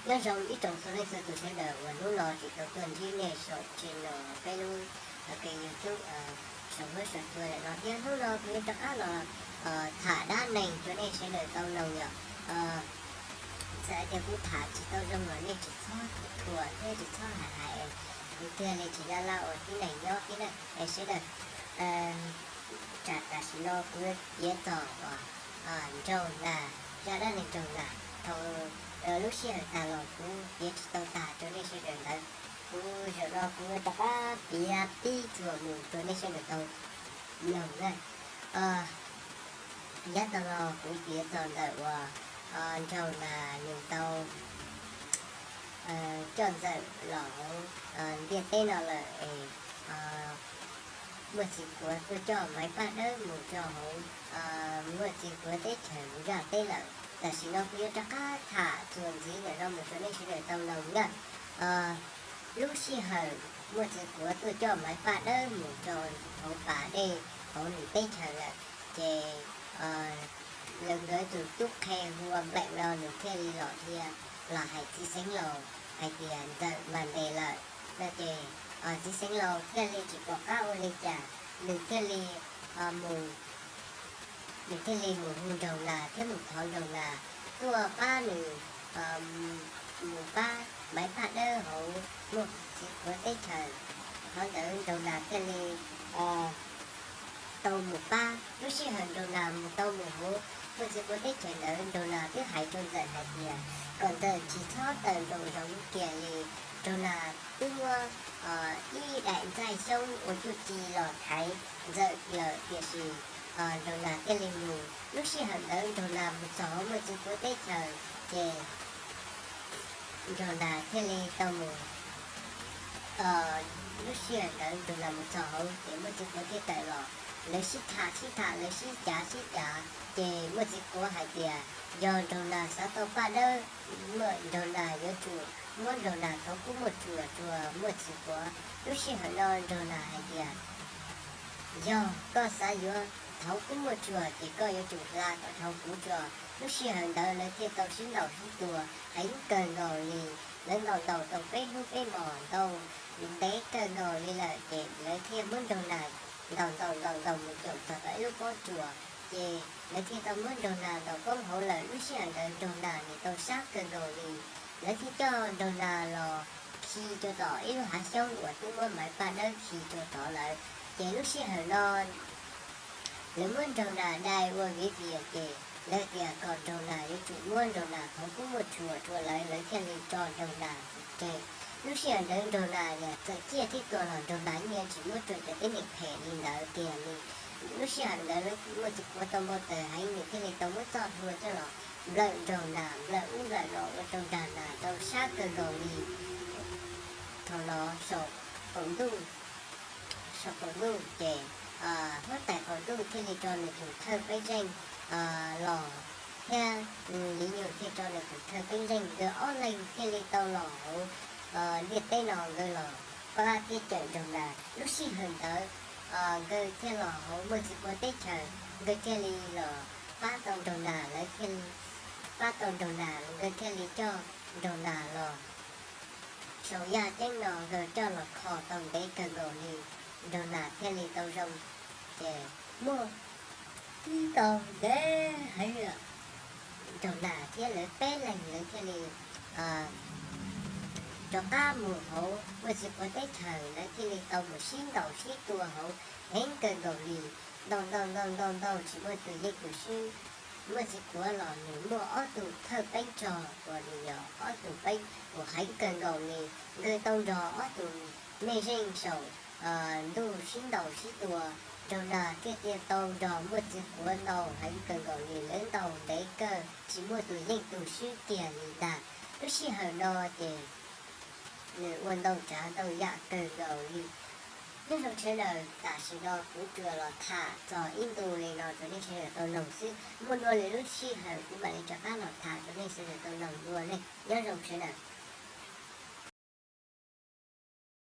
Nyob zoo ib tsoom txhua leej txhua tus sawv daws uas hnub no tseem tau tuaj ntsib nej saum channel peb lub kênh YouTube Saum Huab Saum Cua lawm no thiab. Hnub no kuv yuav rov qab los tham dab neeg rau nej sawv daws tau mloog yom. Txawm hais tias kuv tham tsis tau zoo los nej tsis txhob thuam thiab tsis txhob hais hais, kuv thiaj li tsis dab laj ua tib neeg nyob thiab na sawv daws. Tsam tam sim no kuv yuav piav txog uas nraug nas, zaj dab neeg nraug nas. Thaum lub sij hawm tas los kuv piav tsis tau tag rau nej sawv daws ntawd, kuv zaum no kuv rov qab piav tib txuas mus rau nej sawv daws tau mloog na. Yav tag los kuv piav txog ntawm uas nraug nas nws tau coj ntxawm los hauv ntiaj teb no lawm es muaj txiv kuav tuaj coj Maiv Paj Dawb mus rau hauv muaj txiv kuav teb chaws mus zaj teb lawm. Tam sim no kuv yuav rov qab tham txuas ntxiv ntawm no mus rau nej sawv daws tau mloog na. Lub sij hawm muaj txiv kuav tuaj coj Maiv Paj Dawb mus rau hauv pas dej hauv nws teb chaws lawm ces lawv nkawd tus tub qhe hu ua Nplaim no nws thiaj li los dhia los hais txiv xeev laus hais tias ntxawm mas ntes lawm no ces txiv xeev laus thiaj li tsis pom qab ua li cas, nws thiaj li mus nws thiaj li mus hu nraug nas thiab mus thov nraug nas tuaj pab nws mus pab Maiv Paj Dawb hauv muaj txiv kuav teb chaws. Qhov ntawd nraug nas thiaj li tau mus pab. Lub sij hawm nraug nas mus tau mus hauv muaj txiv kuav teb chaws ntawd, nraug nas twb hais rau ntxawm hais tias kom ntxawm tsis txhob tawm nraum zoov kiag li. Nraug nas twb muab ib daim ntxaij xyoob ua cuj ci los thaiv ntxawm lawm, tiam sis nraug nas thiaj li mus. Lub sij hawm ntawd nraug nas mus txog hauv muaj txiv kuav teb chaws ces nraug nas thiaj li tau mus. Lub sij hawm ntawd nraug nas mus txog hauv ces muaj txiv kuav thiaj tawm los, lawv sib tham sib tham, lawv sib cav sib cav ces muaj txiv kuav hais tias yog nraug nas xav tau Paj Dawb, muaj nraug nas yuav tsum muab nraug nas thov kub muaj tsuas rau muaj txiv kuav. Lub sij hawm no nraug nas hais tias yog koj xav yuav thov kub muaj tsuas ces koj yuav tsum hla kom dhau kuv tso. Lub sij hawm ntawd lawv thiaj tau sib ntaus sib tua heev kawg nkaus li. Lawv ntaus ntaus tau peb hnub peb hmos ntaus ntev kawg nkaus li lawm ces lawv thiaj muab nraug nas ntaus ntaus ntaus ntaus mus caum txog tom ib lub pob tsuas ces lawv thiaj tau muab nraug nas ntaus poob hauv lawm. Lub sij hawm ntawd nraug nas nws tau sab kawg nkaus li. Lawv thiaj coj nraug nas los khi rau tom ib lub hav xyoob uas twb muab Maiv Paj Dawb khi rau tod lawm. Ces lub sij hawm no lawv muab nraug nas dai ua viv tias ces lawv tias kom nraug nas yuav tsum muab nraug nas thov kub muaj tsuas rau lawv, lawv thiaj li tso nraug nas tseg. Lub sij hawm ntawd nraug nas txawm ciaj thiab tuag los nraug nas yeej tsis muab rau cov tib neeg phem li ntawd tiag li. Lub sij hawm ntawd muaj txiv kuav tau npau taws heev, nws thiaj li tau muab txoj hlua coj los nplawm nraug nas, nplawm ub nplawm no ua rau nraug nas tau sab kawg nkaus li. Thaum no saum qaum ntuj saum qaum ntuj ces huab tais qaum ntuj thiaj li tso nws tus thawj peeb zeej los thiab Li Nyug thiaj tso nws tus thawj peeb zeej, nkawd ob leeg thiaj li tau los hauv ntiaj teb no, nkawd los pab thiab cawm nraug nas. Lub sij hawm ntawd nkawd thiaj los hauv muaj txiv kuav teb chaws, nkawd thiaj li los pab tau nraug nas, lawv thiaj li pab tau nraug nas, nkawd thiaj li coj nraug nas los saum yaj ceeb no, nkawd coj los kho tau ntev kawg nkaus li, nraug nas thiaj li tau zoo. Ces muaj tib tau ntev heev, nraug nas thiab lawv peb leeg lawv thiaj li rov qab mus hauv muaj txiv kuav teb chaws, lawv thiaj li tau mus sib ntaus sib tua hauv heev kawg nkaus li. Ntaus ntaus ntaus ntaus ntaus tsis muaj tus yeej tus swb. Muaj txiv kuav los nws muaj ob tug thawj peeb tsog uas nws yog ob tug peeb uas heev kawg nkaus li. Nkawd tau nrog ob tug mej zeej saum ntuj sib ntaus sib tua, nraug nas thiaj li tau nrog muaj txiv kuav ntaus heev kawg nkaus li. Lawv ntaus ntev kawg tsis muaj tus yeej tus swb kiag li ntag. Lub sij hawm no ces nws ua ntau tsav ntau yam kawg nkaus li. Nyob zoo sawv daws, tam sim no kuv tsuas los tham txog ib ntu li no rau nej sawv daws tau mloog xwb. Muaj dua lwm lub sij hawm kuv mam li rov qab los tham rau nej sawv daws tau mloog dua ne. Nyob zoo sawv daws.